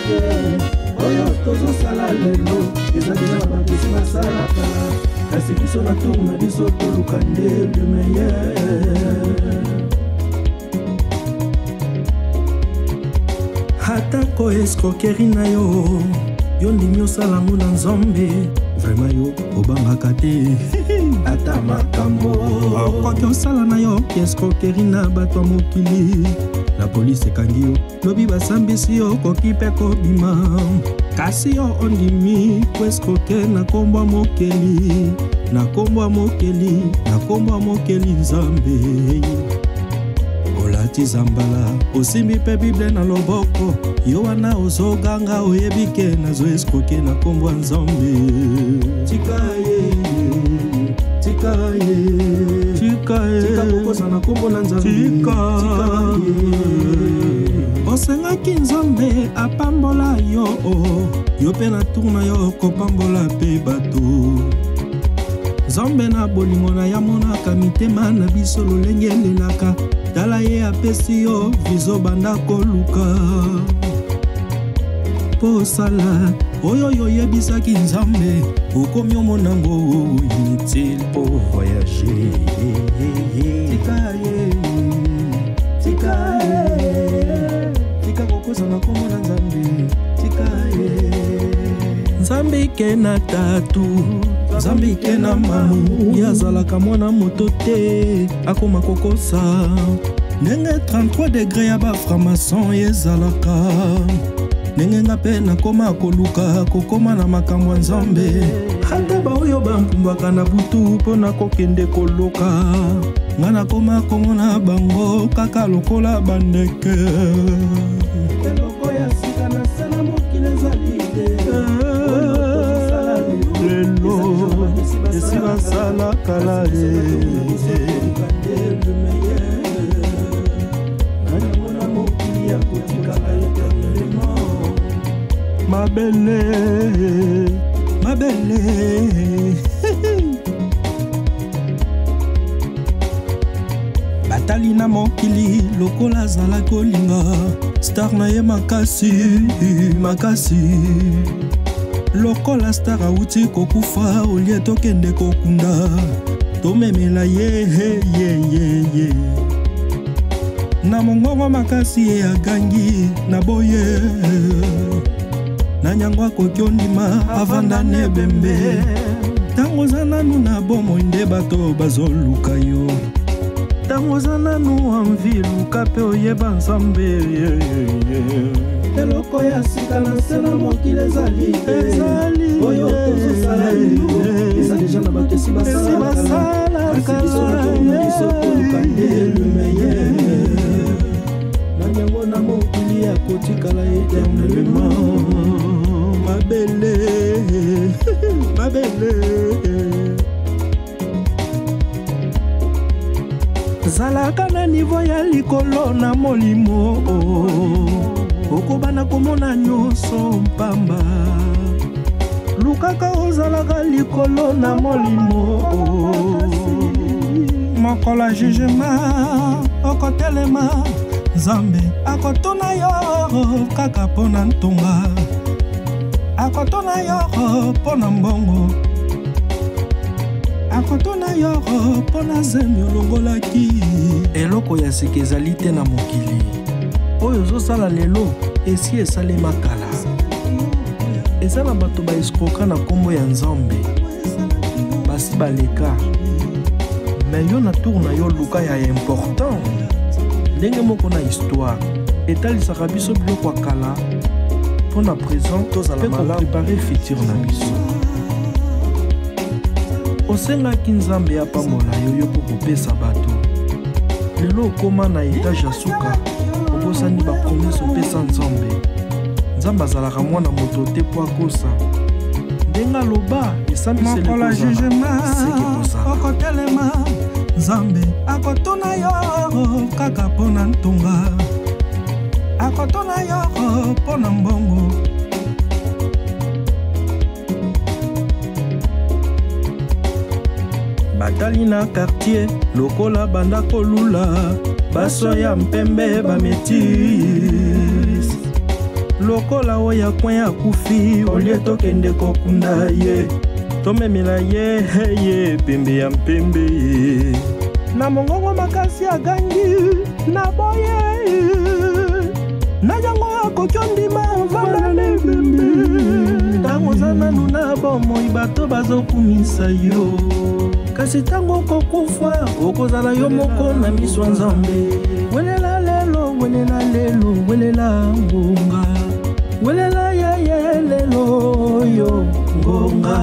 te. Oyo tozosala lelo eza deja na bato esi basala kala, kasi biso na tour na biso toluka nde le meilleur. Atako escroquerie na yo, yo ndimi osala yango na Nzambe, vraiment yo obangaka te. Ata makambo okoki osala na yo escroquerie na bato ya mokili, la polise ekangi yo, lobi basambisi yo, okoki mpe kobima, kasi yo ondimi koescroke na nkombo ya mokeli, na nkombo ya mokeli, na nkombo ya mokeli Nzambe. Olati zambala, osimbi mpe Bible na loboko, yo wana ozoganga, oyebi ke nazo escroke na nkombo ya Nzambe. Tika ye, tika ye, tika ye, tika kokosa na nkombo na Nzambe. Tika ye. Osengaki Nzambe apambola yo, yo mpe na tour na yo kopambola mpe bato. Nzambe na bolingo na ya monaka mitema na biso lolenge elelaka, tala ye apesi yo vizo, banda koluka mpo osala oyo yo oyebisaki Nzambe, okomi omonango inutile po voyager. Tika ye, tika ye, tika kokosa na kombo na Nzambe. Tika ye. Nzambe ke na tatu, Nzambe ke na mamu, ye azalaka mwana moto te akoma kokosa. Ndenge 33 degré ya baframason ezalaka, ndenge nga mpe nakoma koluka kokoma na makambo ya Nzambe. Ata baoyo bampumbwaka na butu mpo na kokende koluka nga, nakoma komona bango kaka lokola bandeke. Eloko ya sika na se na mokili ezali te. Lelo esi basala kala ye. Mabele, mabele, batali na mokili lokola azalaki kolinga star na ye makasi makasi. Lokola star awuti kokufa, olie tokende kokunda, tomemela ye ye ye ye na mongongo makasi, ye agangi na boye na nyango akoki ondima avanda na ebembe. Ntango oza nanu na bomoi nde bato bazoluka yo. Ntango oza nanu envie, luka mpe oyeba Nzambe. Eloko ya sika na se na mokili ezali te. Oyo tozosala lelo eza deja na bato esi basala, kasi biso na tour na biso toluka nde le meilleur. Na yango na mokili ya kotikala éternellement. Mabele, mabele, zalaka na niveau ya likolo na molimo, okobana komona nyonso mpamba. Lukaka ozalaka likolo na molimo. Mokolo ya jugement okotelema, Nzambe akotuna yo kaka mpo na ntonga, akotuna yo mpo na mbongo, akotuna yo mpo na zemi olongolaki. Eloko ya sika ezali te na mokili. Oyo ozosala lelo esi esalema kala. Eza na bato baescroka na nkombo ya Nzambe, basi baleka. Me yo na tour na yo, luka ya important. Ndenge moko na histoire etalisaka biso biloko ya kala mpo na présent tozala mpe koprépare futur na biso. Osengaki Nzambe apambola yo, yo mpo kopesa bato. Lelo okóma na étage ya suka, obosani bapromesses opesa Nzambe. Nzambe azalaka mwana moto te mpo akosa. Ndenge aloba esambiseli jugement okotelema, Nzambe akotuna yo kaka mpo na ntonga, akotuna yo mpo na mbongo. Batali na quartier lokola banda kolula baso ya mpembe, bamétis. Lokola oyo coin akufi, olie tokende kokunda ye, tomemela ye ye pembe ya mpembe. Na mongongo makasi agangi na boye, na yango akoki ondima vanda na ebembe. Ntango oza nanu na bomoi, bato bazokumisa yo, kasi ntango okokufa, okozala yo moko na miso ya Nzambe. Welela lelo, welela lelo, welela ngonga, welela yeye lelo yo ngonga.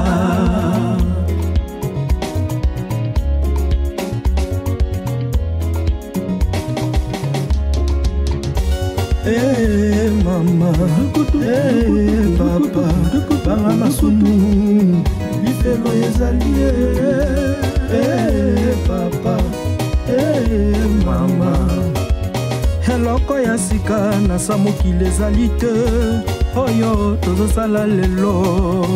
Eh, mama, eh, papa, banga masumu, lifelo ezali. Eh, papa, eh, mama, eloko ya sika na sa mokili ezali te. Oyo tozosala lelo,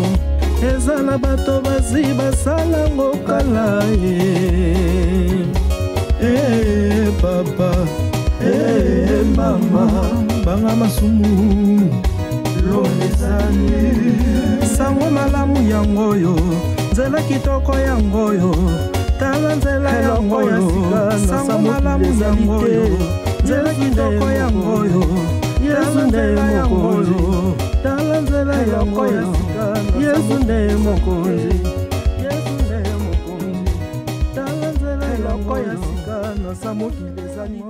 eza na bato basi basalango kala ye. Eh, papa, eh, mama, banga masumu, lola ezali. Sango malamu yango oyo, nzela kitoko yango oyo, tala nzela yango oyo. Sango malamu yango oyo, nzela kitoko yango oyo, Yesu nde mokonzi, tala nzela yango oyo. Yesu nde mokonzi, Yesu nde mokonzi, tala nzela yango ya sika na sa mokili ezali.